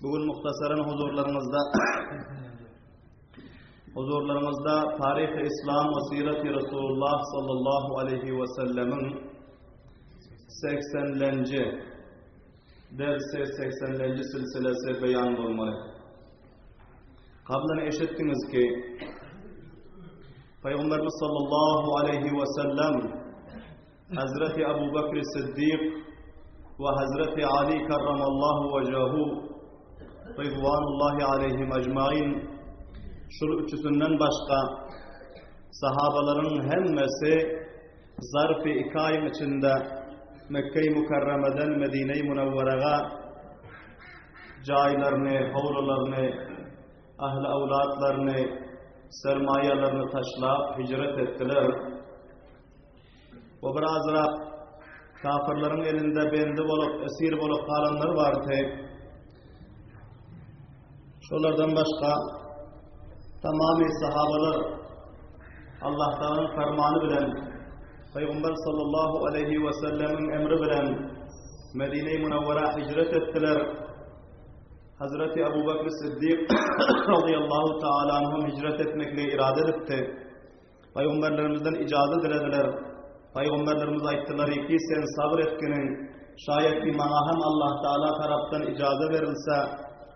Bu gün muhtasaran huzurlaryňyzda huzurlaryňyzda taryhy islam we sirati Resulullah sallallahu aleyhi we sellemiň 80-lenji dersi 80-lenji silsilesi beýan bolmaly. Kablan eşitdiňiz ki, Peygamberimiz sallallahu aleyhi we sellem Hazreti Abu Bakr Siddik we Hazreti Ali karramallahu wejahu Ridwanullahi aleyhim ecmain şul üçüsinden başga sahabalaryň hemmesi zarfy iki aýyň içinde Mekke-i Mükerremeden Medine-i Münewwerege jaýlaryny, howlularyny, ahli-awlatlaryny, sermaýalaryny taşlap hijret etdiler. We bir azrak kafirleriň elinde bendi bolup, esir bolup galanlar bardy. Şolardan başga tamamy sahabalar Allah Taalanyň fermany bilen Peygamber sallallahu aleyhi ve sellemiň emri bilen Medine-i Münewwera hicret etdiler. Hazreti Abu Bakr Siddik radıyallahu taala anhum hicret etmekle irade edipdi. Pygamberlerimizden ijaza dilediler. Pygamberlerimiz aýtdylar ki, sen sabyr etginiň, şaýat ki maňa hem Allah Taala tarapdan ijaza berilse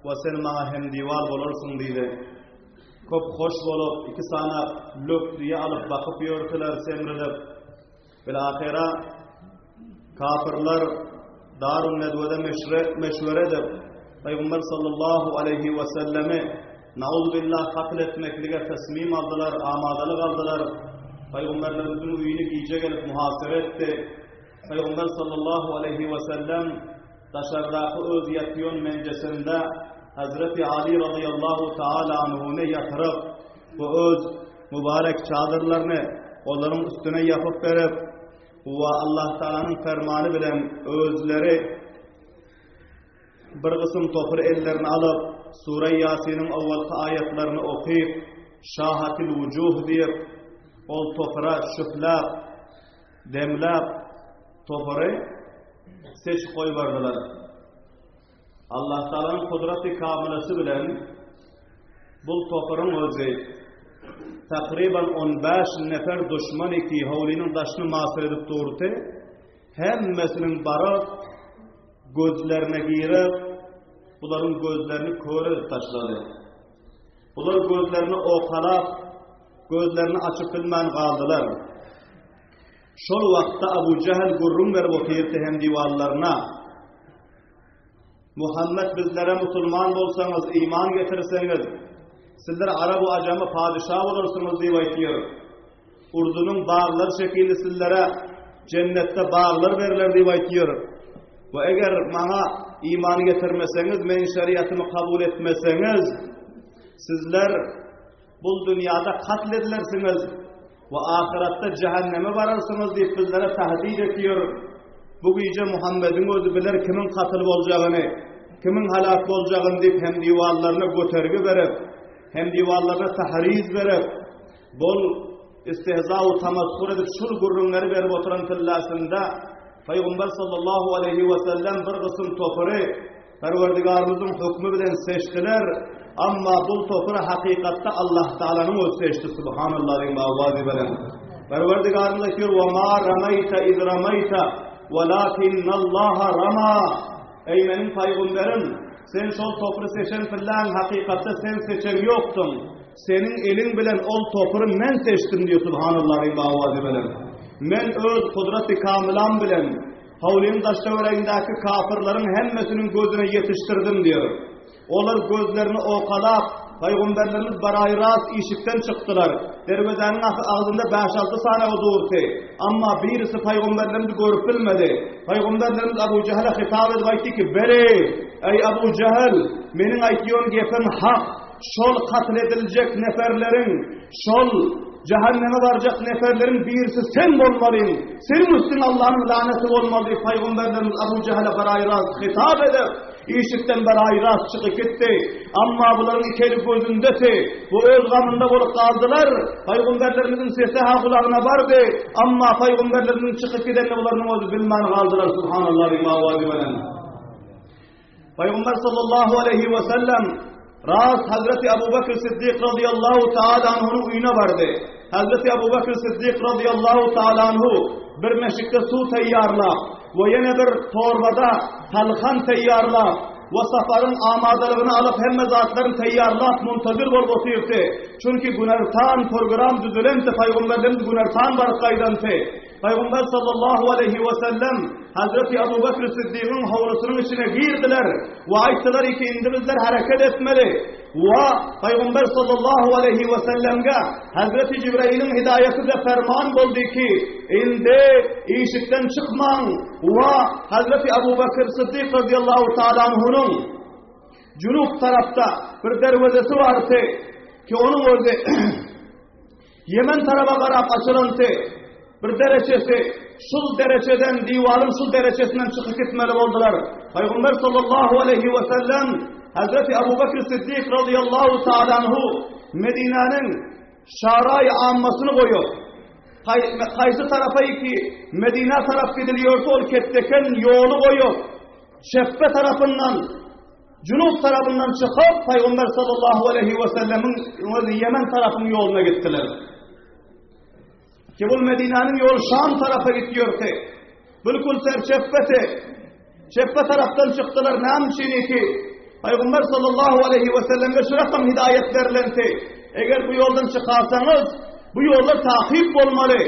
we sen maňa hemdiwar bolarsyň diýdi. Köp hoş bolup, iki sany lök düýe alyp bakyp ýördüler semrilip. Bilahyra kafirler Darun Nedwede meşwere edip, Pygamber sallallahu aleýhi we sellemi nauzbillah katl etmeklige tesmim aldylar, amadalyk aldylar. Pygamberlerimiziň öýüni gije gelip muhasara etdi. Pygamber sallallahu aleýhi we sellem daşardaky öz ýatýan menjesinde Hazreti Ali radıyallahu taala anhuny ýatyryp we öz mübarek çadyrlaryny olaryň üstüne ýapyp berip we Allah Taalanyň fermany bilen özleri bir gysym topur ellerine alyp Sure Ýasiniň owalky aýatlaryny okyp Şahatil wujuh diýip ol topura şüfläp demläp topury seçip goýberdiler. Allah Taalanyň kudraty kamylasy bilen bul toparyň özi takryban 15 nefer duşman iki howlynyň daşyny masyr edip durdy. Hemmesiniň baryp gözlerine girip, bularyň gözlerini kör edip taşlady. Bular gözlerini okalap, gözlerini açyp bilmän galdylar. Şol wagtda Abu Jahl gürrüň berip otyrdy hem diwallaryna. Muhammet bizlere musulman bolsaňyz, iman getirseňiz, sizler Arap we Ajama padyşa bolarsyňyz diýip aýtýar. Urdunyň baglar şekilli sizlere jennetde baglar berler diýip aýtýar. We eger maňa iman getirmeseňiz, meniň şeriatymy kabul etmeseňiz, sizler Bul dünýada katl edilersiňiz we ahyratda jähenneme bararsyňyz diýip bizlere tahdid etýär. Bu gije Muhammediň özi biler kimiň katyl boljagyny, kimiň halak boljagyny diýip hem diwallaryna götergi berip, hem diwallaryna tahriz berip, bol istehza we tamaskur edip şul gürrüňleri berip oturan tillasynda Pygamber sallallahu aleyhi we sellem bir gysym topary Perwerdigarymyzyň hökmi bilen seçdiler, amma bul topary hakykatda Allah Taalanyň özi seçdi, subhanallah diýip awazy bilen. Perwerdigarymyz aýtýar: "Wa ma ramaýta iz ramaýta, walakinnallaha rama." Eý meniň pygamberim, sen şol topary seçen pilläň hakykatda sen seçen ýokduň. Seniň eliň bilen ol topary men seçdim diýip subhanallah diýip awazy bilen. Men öz kudraty kamylam bilen Howlyň daş-töweregindäki kapyrlaryň hemmesiniň gözüne ýetişdirdim diýer. Olar gözlerini owkalap, pygamberlerimiz baraýy-ras işikden çykdylar. Derwezäniň agzynda bäş-alty sanagy durdy. Amma birisi pygamberlerimizi görüp bilmedi. Pygamberlerimiz Abu Jähle hitap edip aýtdy ki, Beri, eý Abu Jähl, meniň aýtýan gepim hak. Şol katl ediljek neferleriň, şol jähenneme barjak neferleriň birisi sen bolmalyň. Seniň üstüňe Allanyň laneti bolmaly diýip pygamberlerimiz Abu Jähle baraýraz hitap edip, işikden baraýraz çykyp gitdi. Amma bularyň iki eli gözündeti, bu öz gamynda bolup galdylar. Pygamberlerimiziň sesi-ha gulagyna bardy, amma pygamberlerimiziň çykyp gidenini bularyň özi bilmän galdylar. Subhanallah diýip awazy bilen. Pygamber sallallahu aleýhi we sellem rast Hazreti Abu Bekr Siddik radıyallahu taala anhunyň öýüne bardy. Hazreti Abu Bekr Siddik radıyallahu taala anhu bir meşikde suw taýýarlap we ýene bir torbada talhan taýýarlap we safaryň amadalygyny alyp hemme zatlaryny taýýarlap muntazir bolup otyrdy. Çünki günortan program düzülendi, pygamberlerimiz günortan baryp gaýdandy. Pygamber sallallahu aleýhi we sellem Hazreti Abu Bekr Siddigiň howlusynyň içine girdiler we aýtdylar ki, indi bizler hereket etmeli. We Pygamber sallallahu aleýhi we sellemge Hazreti Jibrailiň hidaýaty bilen ferman boldy ki, indi işikden çykmaň we Hazreti Abu Bekr Siddik radiyallahu taala anhunyň junup tarapda bir derwezesi bardy ki, onuň özi Ýemen taraba garap açylanty bir dereçesi, şul dereçeden, diwaryň şul dereçesinden çykyp gitmeli boldular. Pygamber sallallahu aleýhi we sellem Hazreti Abu Bekr Siddik radıyallahu taala anhu Medinäniň şaraý ammasyny goýup, haýsy tarapa ki Medina tarap gidilýärse ol ketdeken ýoly goýup, çepbe tarapyndan Junup tarapyndan çykyp, Pygamber sallallahu aleýhi we sellemiň özi Ýemen tarapyň ýoluna gitdiler. Ki bul Medinäniň ýoly Şam tarapa gitýärdi. Bilkul serçepbeti. Çepbe tarapdan çykdylar. Näme üçin ki? Pygamber sallallahu aleýhi we selleme şu rakam hidaýet berlendi. Eger bu ýoldan çykarsaňyz, bu ýolda takyp bolmaly.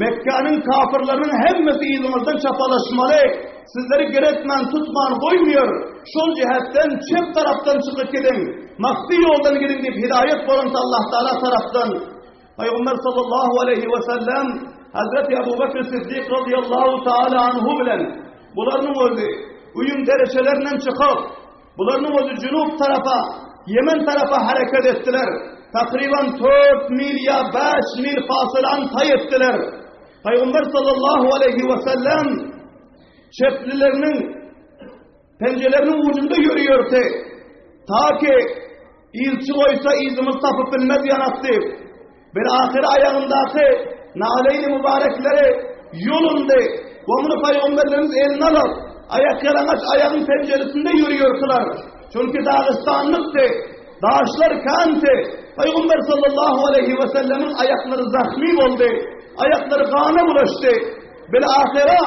Mekgäniň kafyrlarynyň hemmesi yzyňyzdan çapalaşmaly, sizleri gerekmän tutman goýmaýar, şol jähetden çep tarapdan çykyp gidiň, mahfi ýoldan gidiň diýip hidaýat bolunsa Allah Taala tarapdan. Pygamber sallallahu aleýhi we sellem Hazreti Abu Bekr Siddik radıyallahu taala anhu bilen bularyň özi öýüň dereçelerinden çykyp Bularyň özi junup tarapa, Ýemen tarapa hereket etdiler. Takryban 4 mil ýa 5 mil fasylany taý etdiler. Pygamber sallallahu aleýhi we sellem çeplileriniň penjeleriniň ucunda ýörüýärdi. Ta ki ilçi goýsa yzymyz tapyp bilmez ýanatdy. Bir ahyr aýagyndaky naleýni mübarekleri ýolundy. We muny pygamberlerimiz eline alyp, aýak ýalaňaç aýagyň penjeresinde ýörüýärdiler. Çünki dagystanlykdy, daşlar känti. Pygamber sallallahu aleýhi we sellemiň aýaklary zahmi boldy, aýaklary gana bulaşdy. Bil ahyra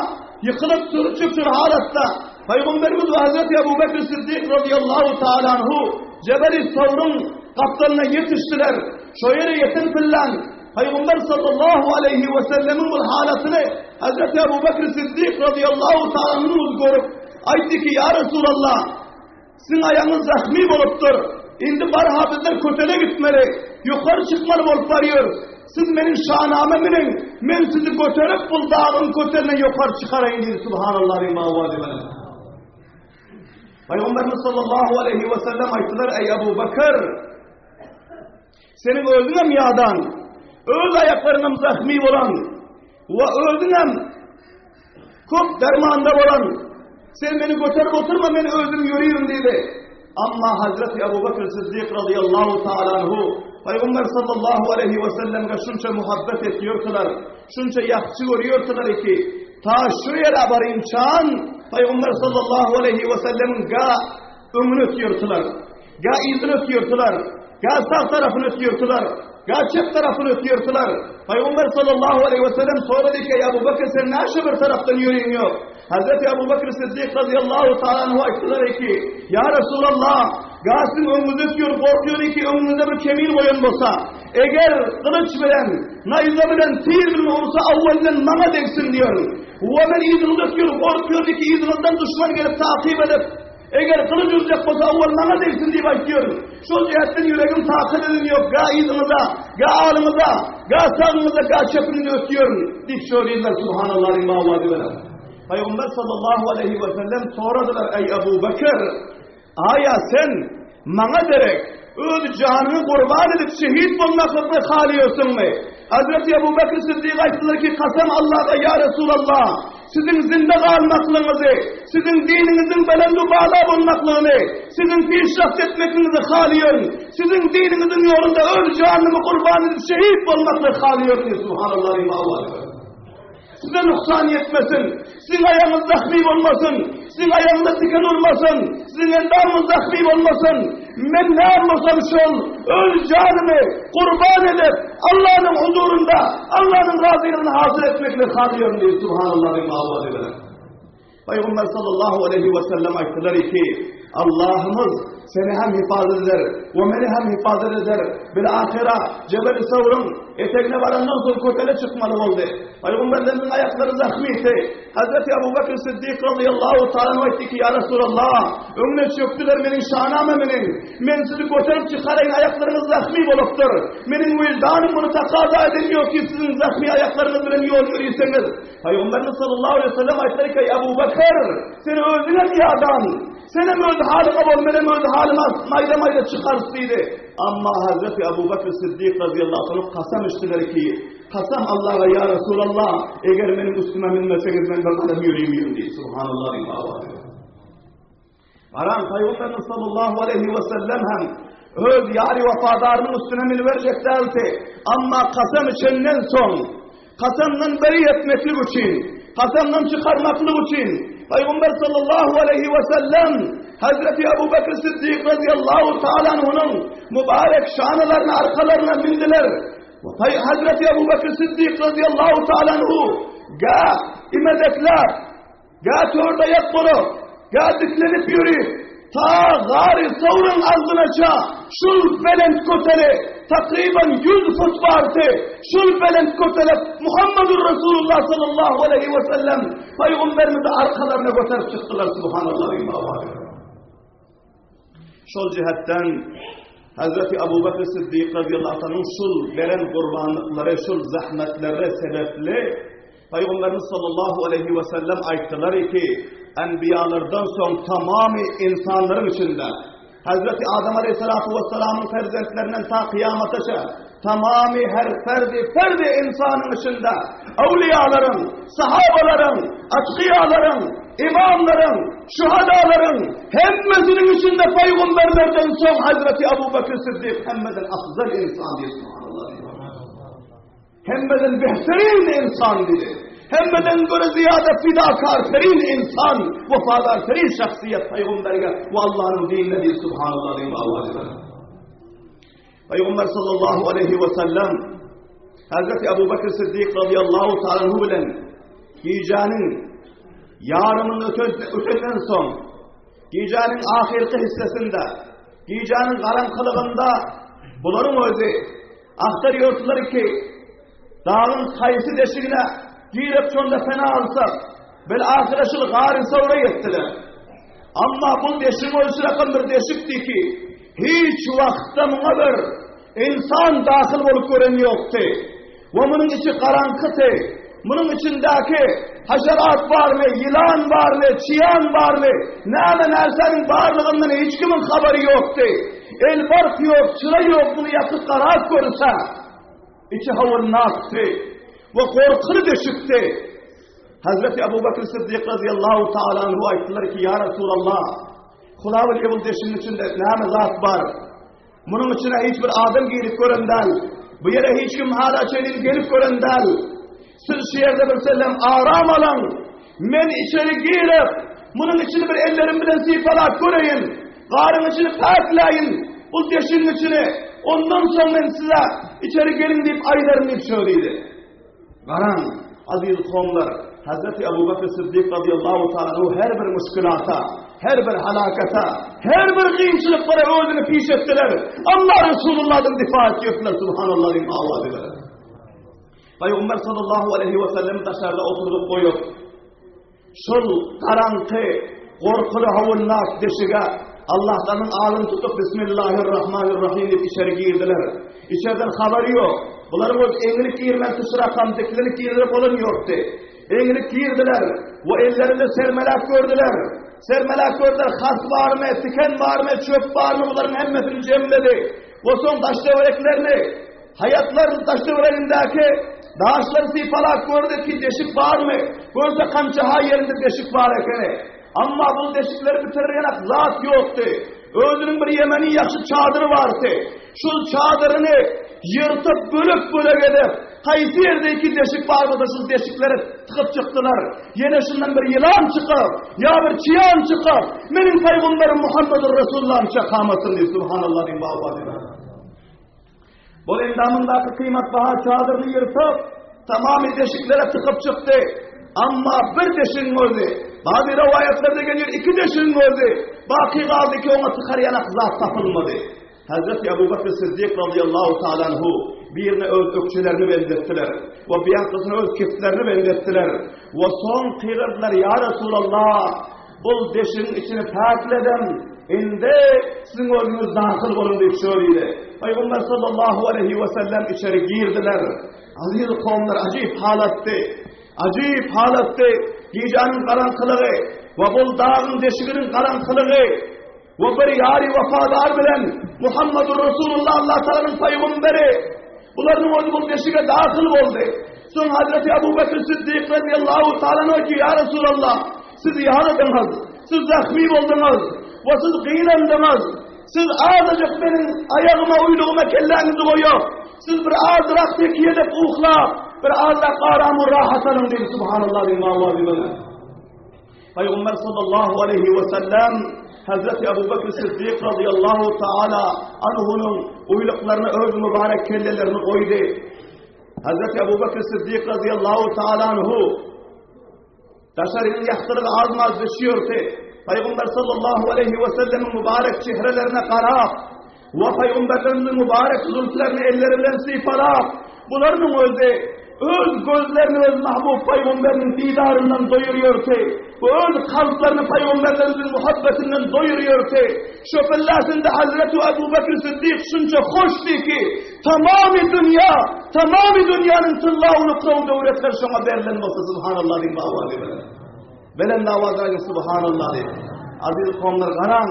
ýykylyp sürçüp şur halatda Pygamberimiz we Hazreti Ebu Bekr Siddik radıyallahu taala anhu Jebel-i Sawryň gapdalyna ýetişdiler. Şo ýere ýeten pillan Pygamber sallallahu aleýhi we sellemiň bul halatyny Hazreti Ebu Bekr Siddik radıyallahu taala anhu görüp aýtdy ki, "Ya Resulallah, Siziň aýagyňyz zahmi bolupdyr. Indi barha bizler kötele gitmeli, ýokary çykmaly bolup barýarys. Siz meniň şanama münüň, men sizi göterip bul dagyň köteline ýokary çykaraýyn diýdi. Subhanallah bi Pygamberimiz sallallahu aleýhi we sellem aýtdylar, Eý Abu Bekr, seniň özüňem ýadan, öz aýaklaryňam zahmi bolan we özüňem Köp dermanda bolan, sen meni göterip oturma, men özüm ýöririn diýdi. Amma Hazreti Abu Bekr Siddik radıyallahu ta'ala anhu Peygamber sallallahu aleyhi ve sellem'e şunça muhabbet etýärdiler, şunça ýagşy görýärdiler ki, ta şu ýere barynçan Peygamber sallallahu aleyhi ve sellem'iň ga öňüni ötýärdiler, ga yzyny ötýärdiler, ga sag tarapyny ötýärdiler, ga çep tarapyny ötýärdiler. Peygamber sallallahu aleyhi ve sellem sorady ki, Abu Bekr sen näşe bir tarapdan ýöriň ýok? Hazreti Abu Bekr Siddik radıyallahu ta'ala anhu aýtdylar ki, Ya Resulallah, gasyň öňüňizde ötüyor, korkuyor ki öňüňizde bir kemin goýan bolsa, eger gylyç bilen, naýza bilen, tir bilen ursa awwaldan maňa degsin diýer. We men yzyňyzda ötüyor, korkuyor ki yzyňyzdan düşman gelip takyp edip, Eger gylyç urjak bolsa awwal maňa degsin diýip aýtýar. Şol jähtden ýüregim takat eden ýok, ga yzyňyza, ga alyňyza, ga sagyňyza, ga çepiňize ötýärin diýip şöyle subhanallah diýip awazy beren. Pygamber sallallahu aleyhi ve sellem soradylar, ey Ebu Bekir, aýa sen maňa derek öz janyňy gurban edip şehit bolmaklygy halyýorsuňmy? Hazreti Ebu Bekir Siddik aýtdylar ki, kasam Allah'a ya Resulallah, Siziň zinde galmaklygyňyzy, siziň diniňiziň belend-u bala bolmaklygyny, siziň pişraft etmekligiňizi halyýaryn. Siziň diniňiziň ýolunda öz janymy gurban edip şehit bolmaklygy halyýaryn diýdi. Subhanallah diýip awazy berdi. Size nuksan ýetmesin. Siziň aýagyňyz zahmy bolmasyn. Siziň aýagyňyza tiken urmasyn. Siziň endamyňyz zahmy bolmasyn. Men näme bolsam şol, öz janymy gurban edip, Allanyň huzurynda Allanyň razylygyny hasyl etmeklik halyýaryn diýdi. Subhanallah diýip awaz ediler. Pygamber sallallahu aleyhi we sellem aýtdylar ki, Allahymyz seni hem hifazat eder we meni hem hifazat eder. Bil ahira Jebel Sawryň etegine barandan soň kötele çykmaly boldy. Pygamberlerimiziň aýaklary zahmydy. Hazreti Abu Bekr Siddik radıyallahu ta'ala aýtdy ki, Ya Resulallah, öňüne çökdüler meniň şanama meniň. Men sizi göterip çykaraýyn aýaklaryňyz zahmy bolupdyr. Meniň wyždanym muny takaza edilmiyor ki siziň zahmy aýaklaryňyz bilen ýol ýöriseňiz. Pygamberimiz sallallahu aleyhi ve sellem aýtdylar ki, Ebu Bekir, sen özüňe ýadan, sen hem öz halyňa bol, men hem öz halyma maýda-maýda çykarys diýdi. Amma Hazreti Ebu Bekir Siddik radıyallahu anh kasam içdiler ki, kasam Allah'a ya Resulallah, eger meniň üstüme minmeseňiz men bir gadam ýöremeyim diýdi. Subhanallah diýip awaz. Garan Pygamberimiz sallallahu aleyhi ve sellem hem öz ýary wefadarynyň üstüne münüberjek däldi. Amma kasam içenden soň, kasamdan beri etmeklik üçin, kasamdan çykarmaklyk üçin Peygamber sallallahu aleyhi ve sellem Hazreti Ebu Bekir Siddik radıyallahu ta'ala anhu'nun mübarek şanalaryny arkalaryna mindiler. Hazreti Ebu Bekir Siddik radıyallahu ta'ala anhu ga imedekler Gä törde ýat bolup, gä diklenip ýörüp, ta gary sowruň agzynaça şul belent köteli, takryban ýüz fut bardy, şul belent kötele Muhammedur Resulullah sallallahu aleýhi we sellem Pygamberimizi arkalaryna göterip çykdylar, subhanallah. Şol jihetden Hazreti Abu Bekr Siddik radıyallahu anh'ın şul beren gurbanlyklary, şul zahmetleri sebepli Peygamberimiz sallallahu aleyhi ve sellem aýtdylar ki, enbiyalardan soň tamamy insanlaryň içinde Hazreti Adam aleyhissalatu vesselamyň perzentlerinden ta kıyamataça tamamy her ferdi ferdi insanyň içinde awliyalaryň, sahabalaryň, atkyýalaryň, imamlaryň, şuhadalaryň hemmesiniň içinde peygamberlerden soň Hazreti Abu Bekr Siddik hemmeden afzal insan diýdi. Subhanallah. Hemmeden behterin insan diýdi. Hemmeden göre ziyade fidakar terin insan, vefadar terin şahsiyet peygamberge ve Allah'ın dinine diýdi. Subhanallah diýip Allah. Peygamber sallallahu aleyhi ve sellem Hazreti Ebu Bekir Siddik radıyallahu ta'ala anhu bilen gijäniň ýarymyny ötenden soň, gijäniň ahyrky hissesinde, gijäniň garaňkylygynda bularyň özi agtarýardylar ki, dagyň haýsy deşigine girip şonda pena alsak, bil ahyra şul gary sowra ýetdiler. Amma bu deşiň ölçü rakam bir deşikdi ki, hiç wagtda muňa bir insan dahyl bolup gören ýokdy. We munuň içi garaňkydy. Munuň içindäki haşerat barmy, ýylan barmy, çiýan barmy, näme närsäniň barlygyndan hiç kimiň habary ýokdy. El bark ýok, çyra ýok, muny ýakyp garap görse, içi howulnakdy we gorkuly deşikdi. Hazreti Abu Bakr Siddik radıyallahu ta'ala anhu aýtdylar ki, Ya Resulallah, Huda bilýär bu deşigiň içinde näme zat bar? Munuň içine hiç bir adam girip gören däl. Bu ýere hiç kim hala çenli gelip gören däl. Siz şu ýerde bir sellem aram alyň. Men içeri girip, munuň içini bir ellerim bilen sypalap göreýin. Garyň içini päkläýin. Bu deşigiň içini. Ondan soň men size içeri geliň diýip aýdaryn diýip söyledi. Garaň, aziz kowumlar, Hazreti Abu Bakr Siddik radıyallahu ta'ala her bir müşkülata, her bir halakata, her bir kynçylyklara özüni piş etdiler. Allah Resulullah'dan difa etdiler. Subhanallah diýip awaz ediler. Peygamber sallallahu aleyhi ve sellem daşarda oturdup goýup, Şol garaňky, gorkuly howulnak deşige Allahtanyň adyny tutup Bismillahirrahmanirrahim diýip içeri girdiler. Içerden habary ýok. Bularyň öz eňilip girmän syçrakam diklenip girjek bolan ýokdy. Eňilip girdiler we ellerinde sermeläp gördüler. Sermeläp gördüler, has barmy, tiken barmy, çöp barmy bularyň hemmesini jemledi. We soň daş-töwereklerini Haýatlaryň daş-töweregindäki daşlary sypalap gördi ki, deşik barmy? Görse kança-ha ýerinde deşik bar ekeni. Amma bu deşikleri bitirýän zat ýokdy. Özüniň bir ýemeni ýagşy çadyry bardy. Şol çadyryny ýyrtyp bölek-bölek edip, Haýsy ýerde iki deşik bar bolsa şul deşiklere tykyp çykdylar. Ýene şundan bir ýylan çykyp, ýa bir çyýan çykyp, meniň paýgamberim Muhammedur Resulullahym çakamasyn diýip, subhanallah diýip baba diýip. Bol endamyndaky kymmatbaha çadyryny ýyrtyp, tamamy deşiklere tykyp çykdy. Amma bir deşigiň özi, bazy rowaýatlarda gelýär, iki deşigiň özi, baky galdy ki, oňa tykar ýanak zat tapylmady. Hazreti Ebu Bekr Siddik radiyallahu ta'ala anhu birine öz ökçelerini benzetdiler we biýankasyna öz kiftlerini benzetdiler we soň kygyrdylar, Ýa Resulallah, bul deşigiň içini päkledim, indi siziň özüňiz dahyl boluň diýip şöyle. Pygamber sallallahu aleyhi we sellem içeri girdiler. Aziz kowumlar ajyp halatdy. Ajyp halatdy. Gijäniň garaňkylygy we bul dagyň deşiginiň garaňkylygy We bir ýary wepadar bilen Muhammedur Resulullah Allah Taalanyň pygamberi bularyň özi bu deşige dahyl boldy. Soň Hazreti Abu Bekr Siddik radiyallahu taala ki ya Resulallah siz ýaradyňyz, siz zahmi bolduňyz we siz gynandyňyz. Siz azajyk meniň aýagyma uýlugyma kelläňizi goýup, siz bir azrak tekiýe edip uhlap, bir azrak aram rahat alyň diýdi subhanallah diýip mawazy bilen. Pygamber sallallahu aleyhi ve sellem Hazreti Ebu Bekr Siddik radıyallahu taala anhu'nun uyluklaryna öz mübarek kellelerini koydu. Hazreti Ebu Bekr Siddik radıyallahu taala anhu daşarının ýakdylygy azmaz düşüyordu. Peygamber sallallahu aleyhi ve sellemin mübarek çehrelerine qarap we Peygamberlerimiziň mübarek zulflerini elleri bilen sypalap, bularyň özi öz gözlerini öz mahbub Peygamberiniň didaryndan doýurýardy. Öz kalplaryny Peygamberlerimizin muhabbetinden doýurýardy. Şu pillasynda Hazreti Ebu Bekr Siddik şunça hoşdy ki, tamamy dünýä, tamamy dünýäniň tylla uly döwletler şoňa berlen bolsa subhanallah diýip awazy bilen. Belend awaz aýdyň subhanallah diýip. Aziz kowumlar garaň,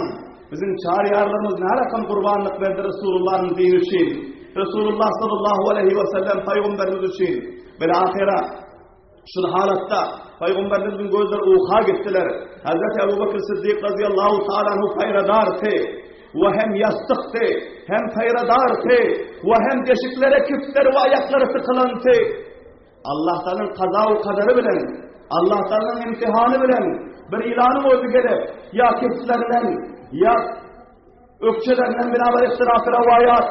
biziň çar ýarlarymyz närakam gurbanlyk berdi Resulullah'yň dini üçin. Resulullah sallallahu aleyhi ve sellem peygamberimiz üçin. Bil ahira şu halatda peygamberimizin gözleri uha gitdiler. Hazreti Ebu Bekir Siddik radıyallahu ta'ala anhu payradardy we hem ýassykdy, hem payradardy we hem deşiklere kiftleri we aýaklary tykylandy. Allah Taalanyň kaza we kadary bilen, Allah Taalanyň imtihany bilen bir ýylanyň özi gelip, ýa keftlerinden, ýa ökçelerinden binaber ihtilaf rivayat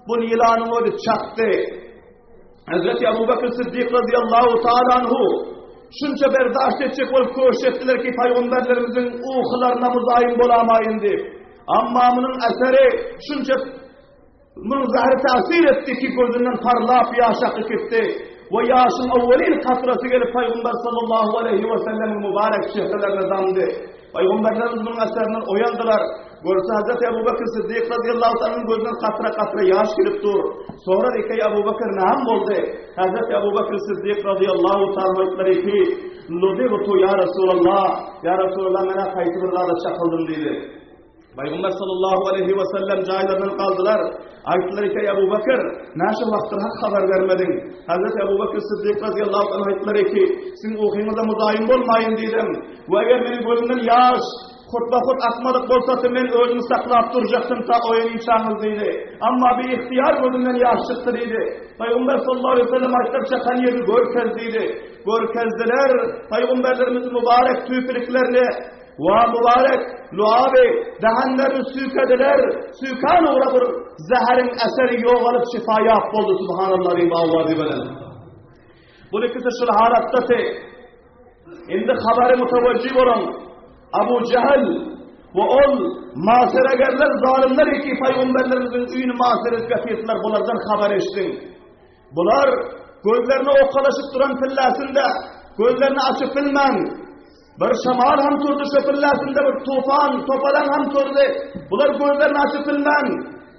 bu ýylanyň özi çakdy. Hazreti Ebu Bekir Siddik radıyallahu ta'ala anhu şunça berdaşt etjek bolup köşk etdiler ki peygamberlerimizin uhylaryna muzaýym bolamaýyn diýip. Amma munuň eseri şunça Munuň zähri täsir etdi ki, gözünden parlap ýaş akyp gitdi we ýaşyň awwelin katrasy gelip Pygamber sallallahu aleýhi we sellemiň mübarek çehrelerine damdy. Pygamberlerimiz munuň eserinden oýandylar. Görse Hazreti Ebu Bekir Siddik radiyallahu anhuň gözünden katra-katra ýaş gelip dur. Sorar ki, Ebu Bekir näme boldy? Hazreti Ebu Bekir Siddik radiyallahu ta'ala aýtdylar ki, Ludigtu ya Resulallah, ya Resulallah mena haýsy bir zada çakyldym diýdi. Pygamber sallallahu aleyhi ve sellem jaýlaryndan galdylar. Aýtdylar ki, Ebu Bekir, näçe wagtdyr hak habar bermediň? Hazreti Ebu Bekir Siddik radıyallahu anh aýtdylar ki, siziň uhyňyza muzaýym bolmaýyn diýdim. We eger meniň gözümden ýaş hutba-hut akmadyk bolsady, men özümi saklap durjakdym ta oýanynçaňyz diýdi. Amma bir ihtiýar gözümden ýaş çykdy diýdi. Pygamber sallallahu aleyhi ve sellem aýtdylar, çakan ýeri görkez diýdi. Görkezdiler. Pygamberlerimiz mübarek tüýküliklerini Wa mübarek luaby dahanlaryny süýkediler, süýkan ugra bir zäheriň eseri ýogalyp şifa ýap boldy subhanallah diýip awazy bilen. Bu ikisi şul halatdasy. Indi habary mutawajji bolan Abu Jahl we ol maseregerler zalimler iki paýgamberlerimiziň öýüni maser edip ýatyrdylar bulardan habar eşdiň. Bular gözlerini okalaşyp duran pillasynda gözlerini açyp bilmän Bir şamal hem turdy şo pillasynda bir tufan, topalaň hem turdy. Bular gözlerini açyp bilmän,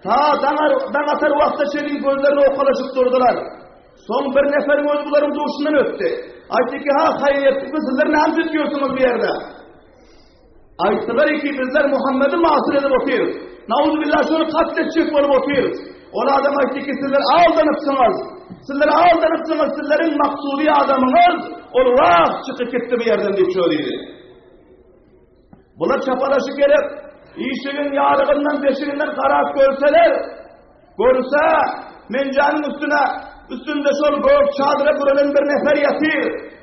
ta daň, daň atar wagta çenli gözlerini okalaşyp durdular. Soň bir neferiň özi bularyň duşundan ötdi. Aýtdy ki, ha haýyr, sizler näme tutýarsyňyz bu ýerde? Aýtdylar ki, bizler Muhammedi masir edip otyrys. Nauzubillah şony katl etjek bolup otyrys. Ol adam aýtdy ki, sizler aldanypsyňyz. Sizler aldanypsyňyz, sizleriň maksudy adamyňyz ol wagt çykyp gitdi bu ýerden diýip şöyle Bular çapalaşyp gelip, işigiň ýarygyndan, deşiginden garap görseler, görse, menjanyň üstüne. Üstünde şol gök çadyra bürenen bir nefer ýatyr.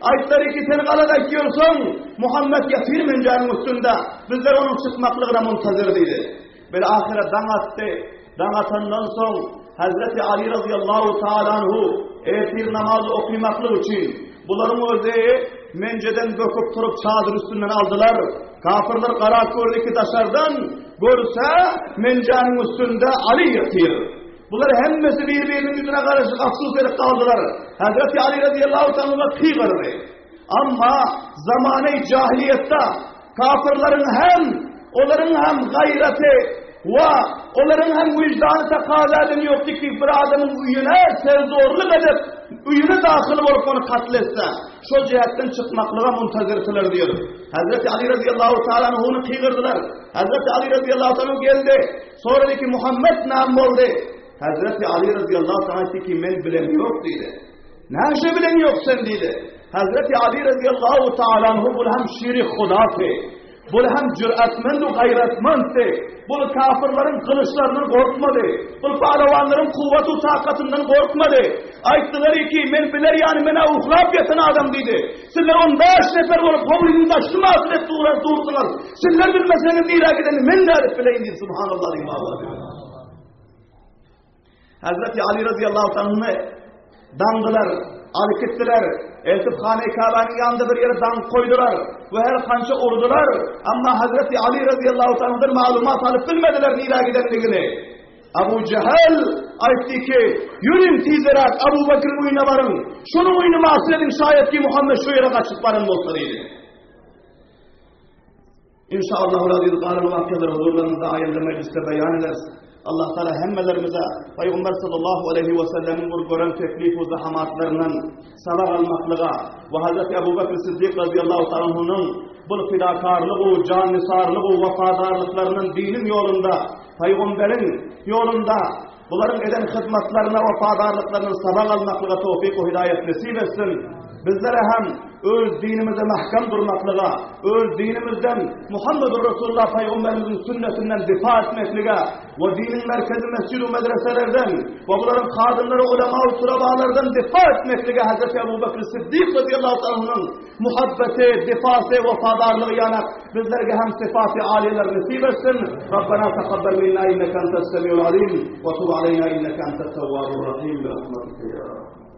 Aýtdylar ki, sen galat aýtýarsyň, Muhammet ýatyr menjäniň üstünde, bizler onuň çykmaklygyna muntazir diýdi. Bir ahyra daň atdy. Daň atandan soň Hazreti Ali razyýallahu taala anhu ertir namaz okymaklyk üçin bularyň özi menjeden böküp turup çadyr üstünden aldylar. Kafirler garap gördi ki daşardan görse menjäniň üstünde Ali ýatyr. Bular hemmesi bir-biriniň ýüzüne garaşyp afsus edip galdylar. Hazreti Ali razyýallahu taala gygyrdy. Amma zamany jahiliýetde kafirleriň hem olaryň hem gaýraty we olaryň hem wyždany takaza eden ýokdy ki bir adamyň öýüne serzorluk edip öýüne dahyl bolup ony katl etse şol jihetden çykmaklyga muntazirdiler diýip. Hazreti Ali razyýallahu taala anhuny gygyrdylar. Hazreti Ali razyýallahu taala geldi. Sorady ki Muhammed näme boldy? Hazreti Ali razyýallahu taala aýtdy ki men bilen ýok diýdi. Näşe bilen ýok sen diýdi. Hazreti Ali razyýallahu taala anhu bul hem şiri hudasy. Bul hem jüretmend we gaýratmanddy. Bul kafirleriň gylyçlaryndan gorkmady. Bul pahlewanlaryň kuwwat we takatyndan gorkmady. Aýtdylar ki men biler ýany menä uhlap ýatan adam diýdi. Sizler 15 nefer bolup howlynyň daşyny masyl etip durar durduňyz. Sizler bilmeseňiz nirä gidenini men nädip bileýin diýdi. Subhanallah diýip awady. Hazreti Ali radıyallahu anh'ı daňdylar, alyp gitdiler. Eltip Hane Kabanyň ýanynda bir ýere daňyp koýdular we her kança urdular. Amma Hazreti Ali radıyallahu anh'dan maglumat alyp bilmediler nirä gidendigini. Abu Jehel aýtdy ki, ýörüň tizerak Abu Bakryň öýüne baryň. Şonuň öýüni masyl ediň şaýat ki Muhammed şu ýere gaçyp baran bolsa diýdi. Inşaallah aziz galan wakyalary huzurlaryňyzda aýynda mejlisde beýan ederis. Allah Taala hemmelerimize Peygamber sallallahu aleyhi ve sellemiň bir gören teklif we zahamatlaryndan sabak almaklyga we Hazreti Ebu Bekr Siddik radıyallahu ta'ala anhunyň bu fidakarlygy, jan nisarlygy, wefadarlyklaryndan diniň ýolunda, Peygamberiň ýolunda bularyň eden hyzmatlaryna wefadarlyklaryndan sabak almaklyga towfik we hidaýet nesip etsin. Bizlere hem öz dinimize mahkam durmaklyga, öz dinimizden Muhammedur Resulullah Peygamberimiziň sünnetinden difa etmeklige we diniň merkezi mesjid we medreselerden we bularyň kadynlary, ulema we turabalardan difa etmeklige Hazreti Ebu Bekr Siddik radıyallahu anhu'nun muhabbeti, difası, wefadarlygy ýanak bizlerge hem syfaty aliyeler nesip etsin. Rabbena takabbel minna inneke entes semiul alim ve tub aleyna inneke entet tevvabur rahim bi rahmetike ya Rabbi.